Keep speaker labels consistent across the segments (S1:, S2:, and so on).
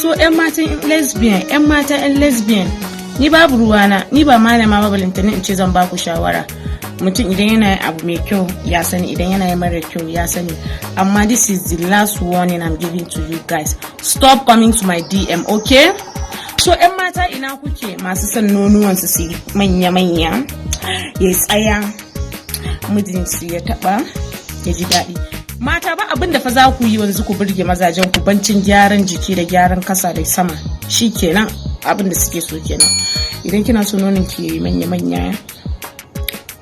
S1: So 'yan matan lesbian, 'yan mata 'yan lesbian, ni babu ruwana, ni ba malama ba, balantana in ce zan baku shawara. Mutum idan yana yin abu mai kyau ya sani, idan yana yin mara kyau ya sani. Amma this is the last warning I'm giving to you guys: stop coming to my DM, okay? So 'yan mata, ina kuke masu son nonuwansu su yi manya-manya, ya tsaya, mijinsu ya taba ya ji daɗi? Mata, ba abin da fa za ku yi wanzu ku burge mazajen ku bancin gyaran jiki da gyaran kasa da sama. Shi kenan, abin da suke so kenan. Idan kina so nonon ki manya-manya,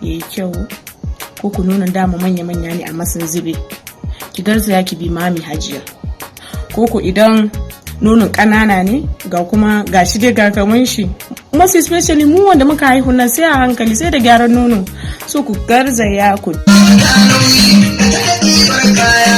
S1: ya yi kyau, ko ku nonon dama manya-manya ne amma sun zube, ki garzaya ki bi Mami Hajiya. Ko ku idan nonon ƙanana ne, ga kuma ga shi dai ga kaman shi, most especially mu wanda muka haihu nan, sai a hankali, sai da gyaran nono. So ku garzaya ku
S2: Kaya.